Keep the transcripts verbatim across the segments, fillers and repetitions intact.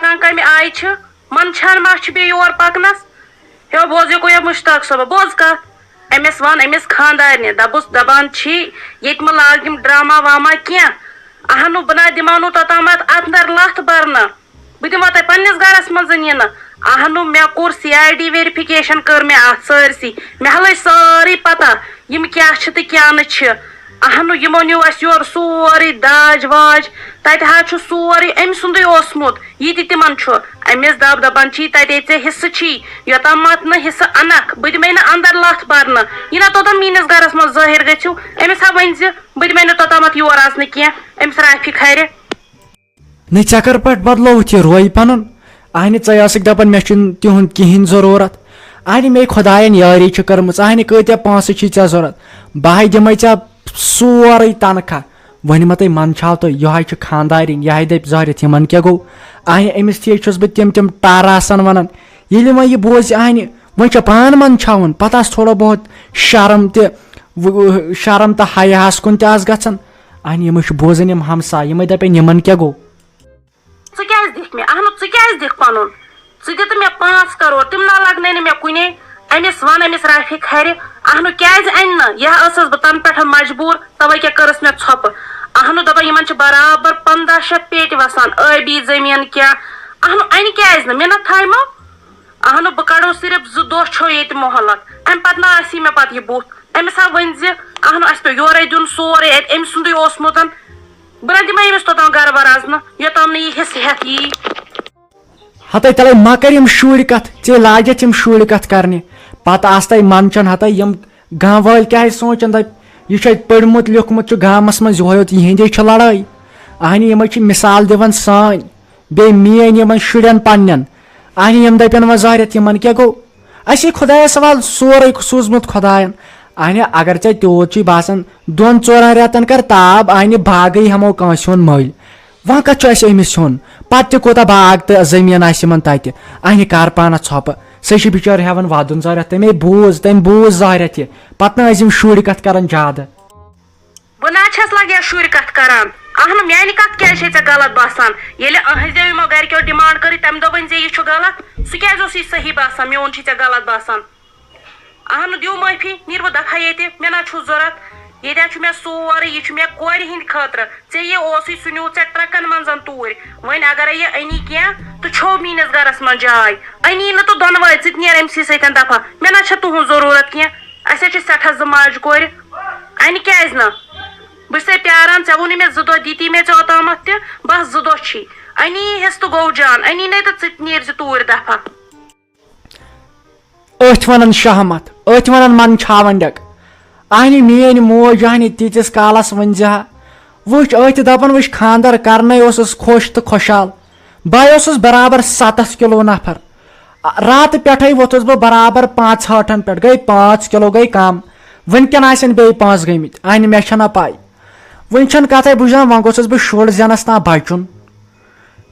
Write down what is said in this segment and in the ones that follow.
پکان کمہِ آیہِ چھِ؟ منٛدچھان ما چھِ بیٚیہِ یور پکنس؟ ہیو، بوز یہِ گوٚو یا مشتاق صٲبہ، بوز کتھ۔ أمِس وَن أمِس خانٛدارنہِ، دَپُس، دَپان چھی، ییٚتہِ مہٕ لاگ یِم ڈراما واما کینٛہہ۔ اہنُو، بہٕ نہ دِمو نہٕ توٚتامَتھ اَتھ نَر لَتھ بَرنہٕ۔ بہٕ دِمو تۄہہِ پنٛنِس گَرَس منٛز یِنہٕ۔ اہنُو، مےٚ کوٚر سی آی ڈی ویرِفِکیشَن کٔر مےٚ اَتھ سٲرسٕے۔ مےٚ ہا لٔج سٲرٕے پَتہ، یِم کیٛاہ چھِ تہٕ کیٛاہ نہٕ چھِ۔ اہنُو، یِمو نیوٗ اَسہِ یورٕ سورُے داج واج۔ تَتہِ حظ چھُ سورُے أمۍ سُنٛدُے اوسمُت۔ یہِ تہِ تِمن چھُ۔ أمِس دَب دَپان چھی، تَتے ژےٚ حصہٕ چھی، یوٚتام مت نہٕ حصہٕ اَنکھ، بہٕ دِمے نہٕ اَندر لَتھ بَرنہٕ۔ یہِ نہ توٚتام میٛٲنِس گَرَس منٛز ظٲہِر گٔژھِو، أمِس ہا ؤنۍ زِ، بہٕ دِمے نہٕ توٚتامَتھ یور اَژنہٕ کینٛہہ، أمِس رافی کھرِ۔ نہ، ژےٚ کَر پٮ۪ٹھ بدلووُتھ یہِ روے پَنُن؟ اَہنہِ، ژَے ٲسٕکھ دَپان مےٚ چھُنہٕ تِہُنٛد کِہیٖنۍ ضروٗرت۔ اَہنہِ، مے خۄدایَن یٲری چھِ کٔرمٕژ، اَہنہِ، کۭتیٛاہ پونٛسہٕ چھی ژےٚ ضروٗرت؟ بہٕ ہاے دِمَے ژےٚ سورُے تنخواہ۔ وۄنۍ مہ تۄہہِ منٛدچھاو تُہۍ، یِہوٚے چھِ خانٛدارِنۍ، یِہوٚے دَپہِ زہرٮ۪تھ یِمَن کیٛاہ گوٚو؟ اَہنہِ، أمِس تھی چھُس بہٕ تِم تِم ٹارٕ آسان وَنان۔ ییٚلہِ وۄنۍ یہِ بوزِ اَہنہِ، وۄنۍ چھےٚ پان منٛدچھاوُن، پَتہٕ آسہٕ تھوڑا بہت شرم تہِ، و-، شرم تہٕ حیاہَس کُن تہِ آسہٕ گژھان۔ اَہنہِ، یِمَے چھِ بوزان یِم ہمساے، یِمَے دَپن یِمَن کیٛاہ گوٚو؟ ژٕ کیٛازِ دِکھ مےٚ؟ اہنُو، ژٕ کیٛازِ دِکھ پَنُن؟ ژٕ دِ تہٕ مےٚ پانٛژھ کَرور، تِم نہ لَگنَے نہٕ مےٚ کُنے۔ أمِس وَن أمِس رافی کھرِ، اہنُو، کیٛازِ اَنہِ نہٕ؟ یہِ ہا ٲسٕس بہٕ تَنہٕ پٮ۪ٹھ مجبوٗر، تَوَے کیٛاہ کٔرٕس مےٚ ژھۄپہٕ۔ اہنُو، دَپان یِمَن چھِ برابر پنٛداہ شیٚتھ پیٹہِ وَسان، ٲبی زٔمیٖن کیٛاہ؟ اہنُو، اَنہِ کیٛازِ نہٕ؟ مےٚ نہ تھایمو۔ اہنُو، بہٕ کَڑو صرف زٕ دۄہ چھو ییٚتہِ مۄہلت، اَمہِ پَتہٕ نہ آسی مےٚ پَتہٕ یہِ بُتھ۔ أمِس ہا ؤنۍ زِ، اہنُو، اَسہِ پیوٚو یورَے دیُن سورُے اَتہِ أمۍ سُنٛدُے اوسمُت۔ بہٕ نہ دِمے أمِس توٚتام گرٕ وَرٕ اَژنہٕ، یوٚتام نہٕ یہِ حِصہٕ ہٮ۪تھ یی۔ ہتے تلے مہ کر یِم شُرۍ کتھ، ژے لاجتھ یِم شُرۍ کتھ کرنہِ۔ پتہٕ آستے منٛدچھان ہتے یِم گام وٲلۍ کیٛاہ سونٛچن، دپہِ، یہِ چھُ اتہِ پٔرمُت لیوٚکھمُت چھُ گامس منٛز، یِہوے یوت یِہنٛدے چھِ لڑٲے۔ اہنہِ یِمے چھِ مثال دِوان سٲنۍ، بیٚیہِ میٲنۍ یِمن شُرٮ۪ن پننٮ۪ن۔ اہنہِ یِم دپن وۄنۍ زہرٮ۪تھ یِمن کیٛاہ گوٚو؟ اسی خۄدایس حوالہٕ سورُے سوٗزمُت خۄداین۔ اہنہِ اگر ژےٚ تیوٗت چھُے باسان، دۄن ژورن رٮ۪تن کر تاب، اہنہِ باغے ہٮ۪مو کٲنٛسہِ ہُنٛد مٔلۍ۔ وۄنۍ کتھ چھُ اسہِ أمِس ہیوٚن؟ پتہٕ تہِ کوٗتاہ باغ تہٕ زٔمیٖن آسہِ یِمن تتہِ؟ اہنہِ کر پانس ژھۄپہٕ۔ سۄ چھِ بِچٲر ہٮ۪وان ودُن زہرٮ۪تھ، تٔمۍ بوٗز، تٔمۍ بوٗز زہرٮ۪تھ یہِ۔ پتہٕ نہ ٲسۍ یِم شُرۍ کتھ کران زیادٕ۔ بہٕ نہ چھَس لگیا شُرۍ کتھ کران۔ اہنُو، میانہِ کتھ کیازِ چھے ژےٚ غلط باسان؟ ییٚلہِ أہنٛزیو یِمو گرِکیو ڈیمانڈ کٔرٕے، تمہِ دۄہ ؤنۍ زِ یہِ چھُ غلط، سُہ کیازِ اوس یہِ صحیح باسان؟ میون چھُے ژےٚ غلط باسان۔ اہنُو، دِیِو معٲفی، نیٖر بہٕ دفعہ ییٚتہِ، مےٚ نہ چھُ ضوٚرتھ۔ ییٚتہِ حظ چھُ مےٚ سورُے، یہِ چھُ مےٚ کورِ ہِنٛدِ خٲطرٕ۔ ژےٚ یہِ اوسُے، سُہ نیوٗ ژےٚ ٹرکن منٛز توٗرۍ۔ وۄنۍ اگرے یہِ أنی کینٛہہ، تہٕ چھو میٲنِس گرس منٛز جاے۔ أنی نہٕ تہٕ دۄنوے، ژٕ تہِ نیر أمۍ سٕے سۭتۍ دفعہ۔ مےٚ نہ چھےٚ تُہنٛز ضروٗرت کینٛہہ۔ اسہِ حظ چھِ سٮ۪ٹھاہ زٕ ماجہِ کورِ۔ انہِ کیازِ نہٕ؟ بہٕ چھسے پیاران، ژےٚ ووٚنُے مےٚ زٕ دۄہ دِتی مےٚ ژےٚ اوٚتامتھ تہِ، بس زٕ دۄہ چھی۔ أنی ہٮ۪س تہٕ گوٚو جان، أنی نے تہٕ ژٕ تہِ نیرزِ توٗرۍ دفعہ۔ أتھۍ ونان شہمت، أتھۍ ونان منٛدچھاوان ڈٮ۪ک۔ اہنہِ میٲنۍ موج اہنہِ تیٖتِس کالس ؤنۍ زِ ہا، وٕچھ أتھۍ دپان، وٕچھ خانٛدر کرنے اوسُس خۄش تہٕ خۄشحال۔ بہٕ اوسُس برابر ستتھ کِلوٗ نفر۔ راتہٕ پٮ۪ٹھے ووٚتھُس بہٕ برابر پانٛژھ ہٲٹھن پٮ۪ٹھ، گٔے پانٛژھ کِلوٗ گٔے کم۔ وٕنکٮ۪ن آسن بیٚیہِ پانٛژھ گٔمٕتۍ، اہنہِ مےٚ چھنہ پاے۔ وٕنہِ چھنہٕ کتھے، بہٕ چھُس دپان وۄنۍ گوٚژھُس بہٕ شُر زینس تام بچُن۔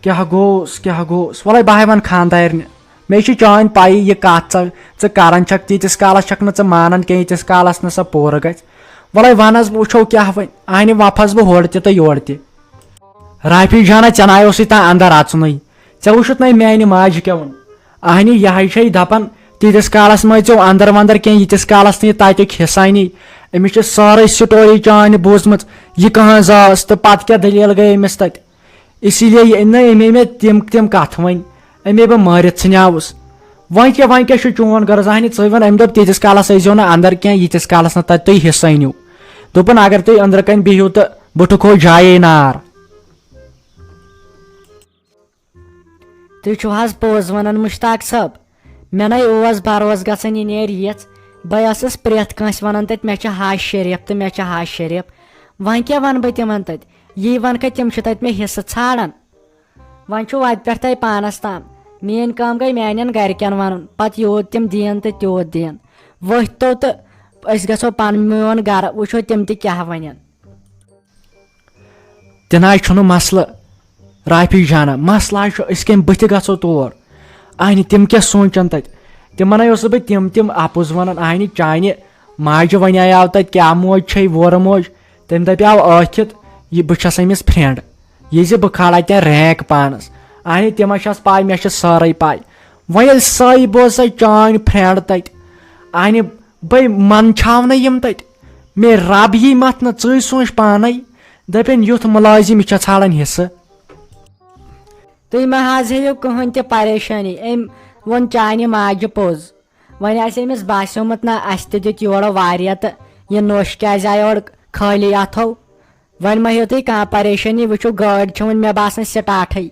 کیٛاہ گوٚوس، کیٛاہ گوٚوس؟ وَلَے بہٕ ہاے وَنہٕ خانٛدارنہِ۔ مےٚ چھِ چٲنۍ پَیی یہِ کَتھ ژٕ، ژٕ کَران چھَکھ، تیٖتِس کالَس چھَکھ نہٕ ژٕ مانان کینٛہہ، ییٖتِس کالَس نہٕ سۄ پوٗرٕ گژھِ۔ وَلَے وَن حظ، وٕچھو کیٛاہ وۄنۍ۔ اَہنہِ وَپھَس بہٕ ہورٕ تہِ تہٕ یورٕ تہِ۔ رافی جانہ، ژےٚ نَے اوسُے تام اَندَر اَژُنٕے۔ ژےٚ وُچھُتھ نَے میٛانہِ ماجہِ کیٛاہ ووٚن۔ اَہنہِ یہِ ہَے چھَے دَپان، تیٖتِس کالَس مہ ژےٚ اَندَر وَندَر کینٛہہ، ییٖتِس کالَس نہٕ یہِ تَتیُک حِصہٕ اَنی۔ أمِس چھِ سٲرٕے story چانہِ بوٗزمٕژ، یہِ کٕہٕنٛز ٲس تہٕ پَتہٕ کیٛاہ دٔلیٖل گٔے أمِس تَتہِ۔ اسی لیے یہِ أنۍ نہٕ أمۍ مےٚ تِم تِم کَتھٕ وۄنۍ، أمۍ بہٕ مٲرِتھ ژھٕنیاوُس۔ وۄنۍ کیٛاہ، وۄنۍ کیٛاہ چھُ چون غرض؟ اہنہِ ژٕے وَن، أمۍ دوٚپ تیٖتِس کالَس ٲسۍزیو نہٕ اَندَر کینٛہہ، ییٖتِس کالَس نہٕ تَتہِ تُہۍ حِصہٕ أنِو۔ دوٚپُن اگر تُہۍ أنٛدرٕ کَنۍ بِہِو تہٕ بہٕ ٹھُکہو جایے نار۔ تُہۍ چھِو حظ پوٚز وَنان مُشتاق صٲب؟ مےٚ نَے اوس بروسہٕ گژھان یہِ نیرِ یِژھ۔ بہٕ ٲسٕس پرٛٮ۪تھ کٲنٛسہِ وَنان تَتہِ مےٚ چھِ ہَش شریٖف تہٕ مےٚ چھِ ہَش شریٖف۔ وۄنۍ کیٛاہ وَنہٕ بہٕ تِمَن تَتہِ؟ یی وَنکھٕ تِم چھِ تَتہِ مےٚ حِصہٕ ژھانٛڈان۔ وۄنۍ چھُ وَتہِ پٮ۪ٹھ تۄہہِ پانَس تام۔ میٛٲنۍ کٲم گٔے میٛانٮ۪ن گَرِکٮ۪ن وَنُن، پَتہٕ یوٗت تِم دِیَن تہٕ تیوٗت دِیَن۔ ؤتھۍ تو تہٕ أسۍ گژھو پَنُن میون گَرٕ، وٕچھو تِم تہِ کیٛاہ وَنَن۔ تہِ نہ حظ چھُنہٕ مسلہٕ، رافی جانہ، مسلہٕ حظ چھُ، أسۍ کَمہِ بٕتھِ گژھو تور؟ اہنہِ، تِم کیٛاہ سونٛچن تَتہِ؟ تِمن ہَے اوسُس بہٕ تِم تِم اَپُز وَنان، اہنہِ، چانہِ ماجہِ وَنیٛاو تَتہِ، کیٛاہ موج چھے، وورٕ موج؟ تٔمۍ دَپیٛاو ٲکھِتھ، یہِ بہٕ چھَس أمِس friend، یہِ زِ بہٕ کھالہٕ اَتٮ۪ن rank پانَس۔ اہنہِ تِمن چھس پاے، مےٚ چھِ سٲرٕے پاے۔ وۄنۍ ییٚلہِ سٲے بوز سۄ چٲنۍ فرینڈ تتہِ، اہنہِ بے منٛدچھاونہٕ یِم تتہِ، مے رب یی متھ نہٕ، ژٕے سونٛچ پانے۔ دپن یُتھ مُلٲزم، یہِ چھا ژھانڈان حصہٕ؟ تُہۍ مہ حظ ہیٚیِو کٕہٕنۍ تہِ پریشٲنی، أمۍ ووٚن چانہِ ماجہِ پوٚز۔ وۄنۍ آسہِ أمِس باسیومُت، نہ، اَسہِ تہِ دیُت یورٕ واریاہ تہٕ یہِ نوٚش کیٛازِ آیہِ اورٕ خٲلی اَتھو؟ وۄنۍ مہ ہیٚیِو تُہۍ کانٛہہ پریشٲنی، وٕچھِو، گٲڑۍ چھِ وۄنۍ مےٚ باسان سٹاٹھٕے۔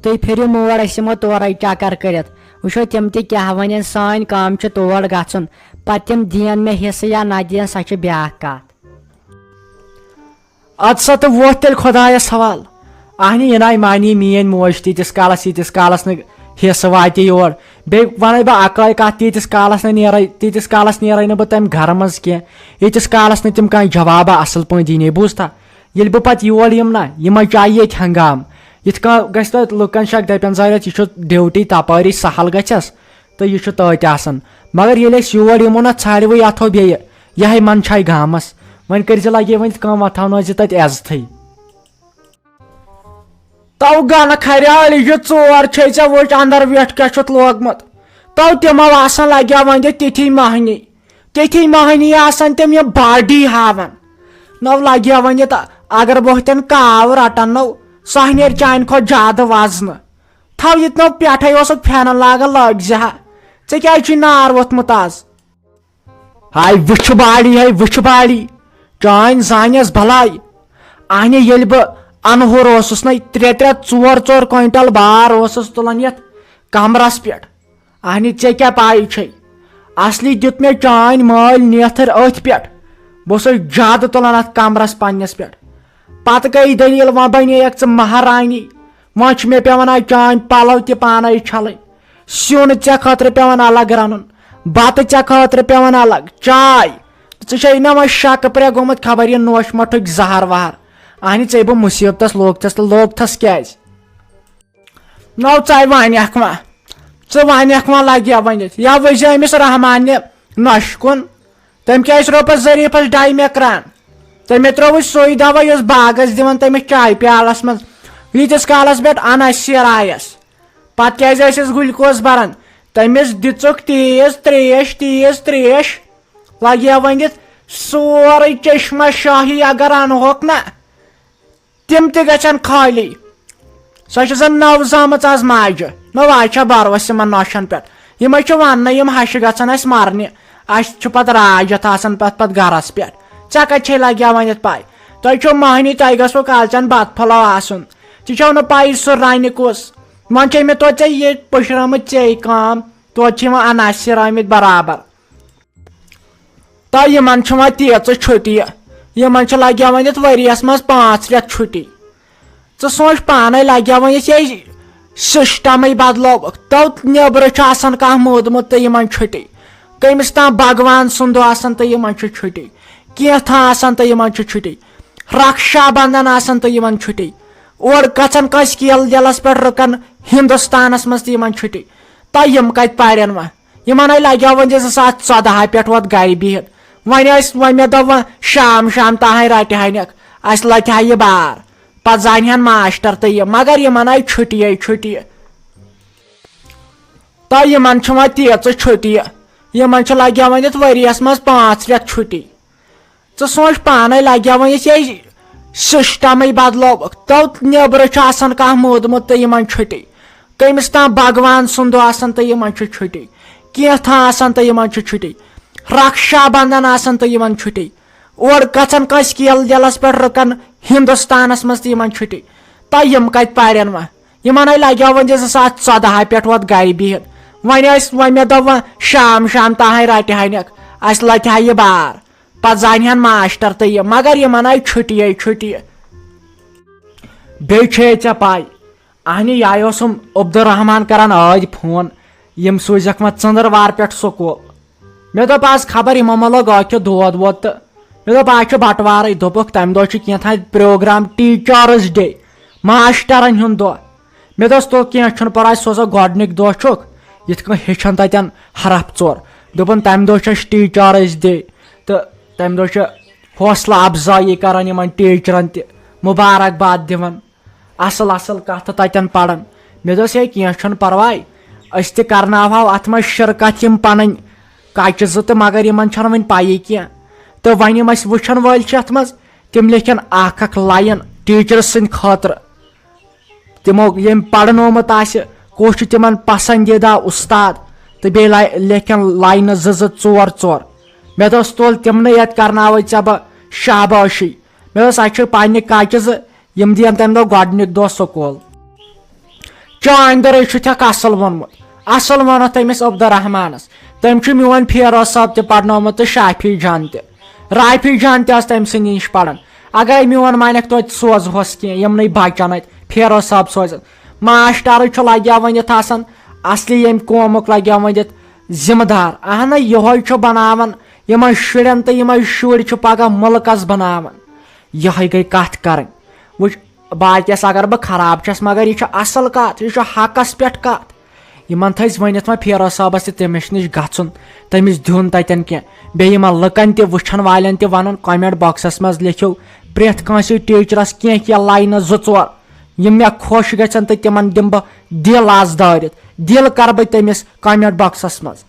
تُہۍ پھِرِو مور، أسۍ یِمو تورے چکر کٔرِتھ، وٕچھو تِم تہِ کیٛاہ ونن۔ سٲنۍ کٲم چھِ تور گژھُن، پتہٕ تِم دِین مےٚ حصہٕ یا نہ دِین، سۄ چھِ بیٛاکھ کتھ۔ ادٕ سا تہٕ ووت تیٚلہِ خۄدایس حوالہٕ۔ اہنہِ، یہِ ناے مانی میٲنۍ موج تیٖتِس کالس، ییٖتِس کالس نہٕ حصہٕ واتہِ یور۔ بیٚیہِ ونَے بہٕ اکٲے کتھ، تیٖتِس کالس نہٕ نیرے، تیٖتِس کالس نیرے نہٕ بہٕ تمہِ گرٕ منٛز کینٛہہ، ییٖتِس کالس نہٕ تِم کانٛہہ جوابہ اصل پٲٹھۍ دِنی، بوٗزتھا؟ ییٚلہِ بہٕ پتہٕ یور یِم نا، یِمے چاہہِ ییٚتہِ ہنگام۔ یِتھ کٔنۍ گژھِ تتہِ لُکن شک، دپن، ظٲہرت یہِ چھُ ڈیوٹی تپٲری، سہل گژھٮ۪س۔ تہٕ یہِ چھُ تٔتۍ آسان۔ مگر ییٚلہِ أسۍ یور یِمو نہ، ژھانڈوٕے اتھو بیٚیہِ، یِہے منٛدچھایہِ گامس۔ وۄنۍ کٔرۍ زِ لگے وۄنۍ کٲم، وۄنۍ تھاونٲوۍ زِ تتہِ عزتھٕے۔ تو گنہٕ کھریٲلۍ، یہِ ژور چھے ژےٚ وٕچھ اندر ویٹھ کیٛاہ چھُتھ لوگمُت۔ تو تِمو آسان لگیا وۄنۍ دِتھ تِتھی مۄہنی، تِتھی مۄہنی آسان تِم یِم باڈی ہاوان۔ نو لگیا وۄنۍ یہِ تہٕ اگر بہٕ ہُتٮ۪ن کاو رٹن نو، سۄ نیرِ چانہِ کھۄتہٕ زیادٕ وزنہٕ۔ تھاو ییٚتہِ نو پٮ۪ٹھے اوسُکھ پھٮ۪رن لاگان، لٲگۍ زِ ہا۔ ژےٚ کیٛازِ چھُے نار ووٚتھمُت از؟ ہاے وٕچھِ باڑی، ہاے وٕچھِ باڑی، چٲنۍ زانٮ۪س بلاے۔ اہنہِ ییٚلہِ بہٕ انہُر اوسُس نے، ترٛےٚ ترٛےٚ ژور ژور کوینٹل بار اوسُس تُلان یتھ کمرس پٮ۪ٹھ۔ اہنہِ ژےٚ کیٛاہ پاے چھے، اصلی دیُت مےٚ چٲنۍ مٲلۍ نیتھٕر أتھۍ پٮ۪ٹھ۔ بہٕ اوسُس زیادٕ تُلان اتھ کمرس پننس پٮ۪ٹھ۔ پتہٕ گٔے دٔلیٖل، وۄنۍ بنے ژٕ مہارانی۔ وۄنۍ چھُ مےٚ پٮ۪وان آز چانۍ پلو تہِ پانے چھلٕنۍ، سیُن ژےٚ خٲطرٕ پٮ۪وان الگ رنُن، بتہٕ ژےٚ خٲطرٕ پٮ۪وان الگ، چاے۔ ژٕ چھے نہ وۄنۍ شکہٕ پرے گوٚمُت، خبر یہِ نوش مۄٹھُکۍ زہر وہر۔ اہنہِ ژے بہٕ مُصیبتس لوگتس تہٕ لوگتھس کیٛازِ؟ نو ژاے وانیکھ وۄنۍ، ژٕ وانیکھ وۄنۍ لگیا ؤنِتھ، یا ؤزِ أمِس رحمانہِ نۄشہِ کُن۔ تٔمۍ کیٛازِ روٚپس ظریٖفس ڈاے مکران؟ تٔمۍ ترٛووُے سُے دوا یُس باغس دِوان تٔمِس چایہِ پیالس منٛز۔ ییٖتِس کالس پٮ۪ٹھ اناسیر آیس، پتہٕ کیٛازِ ٲسِس گلوکوز بران؟ تٔمِس دِژٕکھ تیز تریش، تیز تریش۔ لگیا ؤنِتھ، سورُے چشمہ شاہی اگر انہوکھ نہ، تِم تہِ گژھن خٲلی۔ سۄ چھِ زن نٔو زامٕژ از ماجہِ۔ نٔو آز چھےٚ بروس یِمن نۄشن پٮ۪ٹھ۔ یِمے چھِ وننہٕ، یِم ہشہِ گژھن اسہِ مرنہِ۔ اسہِ چھُ پتہٕ راج یتھ آسان پتہٕ پتہٕ گرس پٮ۪ٹھ۔ ژےٚ کتہِ چھے لگیا ؤنِتھ پاے؟ تۄہہِ چھو مۄہنی، تۄہہِ گژھوٕ کالچن بتہٕ پھوٚلو آسُن۔ ژےٚ چھو نہٕ پاے سُہ رنہِ کُس؟ وۄنۍ چھے مےٚ توتہِ ژےٚ ییٚتہِ پُشرٲمٕژ ژے کٲم۔ توتہِ چھِ یِوان عناصر آمٕتۍ برابر۔ تہٕ یِمن چھِ وۄنۍ تیٖژٕ چھُٹی، یِمن چھِ لگیا وۄنۍ یتھ ؤریس منٛز پانٛژھ رٮ۪تھ چھُٹی۔ ژٕ سونٛچ پانے، لگیا وۄنۍ یتھ یہِ سسٹمٕے بدلووُکھ۔ تو نیبرٕ چھُ آسان کانٛہہ موٗدمُت تہٕ یِمن چھُٹی، کٔمِس تام بھگوان سُنٛد دۄہ آسان تہٕ یِمن چھُ چھُٹی، کینٛہہ تھا آسان تہٕ یِمن چھُ چھُٹی، رکشا بندھن آسان تہٕ یِمن چھُٹی۔ اورٕ گژھن کٲنٛسہِ کیل دِلس پٮ۪ٹھ رُکن ہندوستانس منٛز تہٕ یِمن چھُٹی۔ تہٕ یِم کتہِ پرن وۄنۍ؟ یِمن ہے لگیو وۄنۍ زِ زٕ ساس ژۄدہے پٮ۪ٹھ ووت گرِ بِہِتھ۔ وۄنۍ ٲسۍ، وۄنۍ مےٚ دوٚپ وۄنۍ شام شام تام رٹہِ ہنکھ، اسہِ لتہِ ہا یہِ بار، پتہٕ زانہِ ہن ماسٹر تہٕ یہِ، مگر یِمن آیہِ چھُٹیے چھُٹی۔ تہٕ یِمن چھِ وۄنۍ تیٖژٕ چھُٹی، یِمن چھِ لگیو وۄنۍ یتھ ؤریس منٛز پانٛژھ رٮ۪تھ چھُٹی۔ ژٕ سونٛچ پانے، لگیا وۄنۍ یہِ سسٹمٕے بدلووُکھ۔ تو نیبرٕ چھُ آسان کانٛہہ موٗدمُت تہٕ یِمن چھُٹی، کٔمِس تام بھگوان سُنٛد دۄہ آسان تہٕ یِمن چھُ چھُٹی، کینٛہہ تھا آسان تہٕ یِمن چھُ چھُٹی، رکشا بندھن آسان تہٕ یِمن چھُٹی۔ اورٕ گژھن کٲنٛسہِ کیل دِلس پٮ۪ٹھ رُکن ہندوستانس منٛز تہٕ یِمن چھُٹی۔ تہٕ یِم کتہِ پرن وۄنۍ؟ یِمن ہے لگیو وۄنۍ زِ زٕ ساس ژۄدہے پٮ۪ٹھ ووت گرِ بِہِتھ۔ وۄنۍ ٲسۍ، وۄنۍ مےٚ دوٚپ وۄنۍ شام شام تام رٹہِ ہنکھ، اسہِ لتہِ ہا یہِ بار، پتہٕ زانہِ ہن ماسٹر تہٕ یہِ، مگر یِمن آیہِ چھُٹیے چھُٹی۔ بیٚیہِ چھے ژےٚ پاے، اہنہِ یہِ اوسُم عبدالرحمان کران ٲدۍ فون، یِم سوٗزکھ وۄنۍ ژٔنٛدٕروار پٮ۪ٹھ سکوٗل۔ مےٚ دوٚپ از خبر یِمو ما لوگ ٲکھِ دود وود تہٕ مےٚ دوٚپ از چھُ بٹوارٕے، دوٚپُکھ تمہِ دۄہ چھُ کینٛہہ تام پروگرام، ٹیٖچٲرٕس ڈے، ماسٹرن ہُنٛد دۄہ۔ مےٚ دوٚپُس تو کینٛہہ چھُنہٕ پرواے، سُہ اوس گۄڈنِکۍ دۄہ چھُکھ، یِتھ کٔنۍ ہیٚچھن تتٮ۪ن حرف ژور۔ دوٚپُن تمہِ دۄہ چھُ اسہِ ٹیٖچٲرٕس ڈے تہٕ تمہِ دۄہ چھِ حوصلہٕ افزٲیی کران یِمن ٹیٖچرن تہِ، مُبارک باد دِوان، اصل اصل کتھٕ تتٮ۪ن پران۔ مےٚ دوٚپُس، ہے، کینٛہہ چھُنہٕ پرواے، أسۍ تہِ کرناوہو اتھ منٛز شرکت، یِم پنٕنۍ کچہِ زٕ تہٕ، مگر یِمن چھنہٕ وۄنۍ پیی کینٛہہ۔ تہٕ وۄنۍ یِم اسہِ وٕچھن وٲلۍ چھِ اتھ منٛز، تِم لیکھن اکھ اکھ line teacher سٕنٛدِ خٲطرٕ۔ تِمو ییٚمۍ پرنومُت آسہِ، کُس چھُ تِمن پسندیدہ استاد، تہٕ بیٚیہِ لے-، لیکھن line زٕ زٕ ژور ژور۔ مےٚ دوٚپُس، تُل، تِمنٕے یتھ کرناوے ژےٚ بہٕ شابٲشی۔ مےٚ دوٚپُس، اسہِ چھِ پننہِ کچہِ زٕ، یِم دِین تمہِ دۄہ گۄڈنیُک دۄہ سکوٗل۔ چٲنۍ دٔرٕے چھُتھکھ اصل ووٚنمُت، اصل ووٚنُتھ تٔمِس عبدالرحمانس۔ تٔمۍ چھُ میون فیروز صٲب تہِ پرنومُت تہٕ شافی جان تہِ، رافی جان تہِ ٲس تٔمۍ سٕنٛدِ نِش پران۔ اگرے میون مانکھ توتہِ سوزہوس کینٛہہ، یِمنٕے بچن اتہِ فیروز صٲب سوزن۔ ماشٹرٕے چھُ لگیو ؤنِتھ آسان، اصلی ییٚمہِ قومُک لگیو ؤنِتھ ذمہٕ دار۔ اہنہ، یِہوے چھُ بناوان یِمن شُرٮ۪ن، تہٕ یِمے شُرۍ چھِ پگاہ مُلکس بناوان۔ یِہے گٔے کتھ کرٕنۍ۔ وٕچھ، باقیس اگر بہٕ خراب چھس، مگر یہِ چھِ اصل کتھ، یہِ چھِ حقس پٮ۪ٹھ کتھ۔ یِمن تھٲوۍ ؤنِتھ وۄنۍ فیروز صٲبس تہِ تٔمِس نِش گژھُن، تٔمِس دیُن تتٮ۪ن کینٛہہ۔ بیٚیہِ یِمن لُکن تہِ، وٕچھن والٮ۪ن تہِ ونُن، comment boxس منٛز لیکھِو پرٛٮ۪تھ کٲنٛسہِ teacherس کینٛہہ کینٛہہ line زٕ ژور، یِم مےٚ خۄش گژھن، تہٕ تِمن دِمہٕ بہٕ دِل آز دٲرِتھ، دِل کرٕ بہٕ تٔمِس comment boxس منٛز۔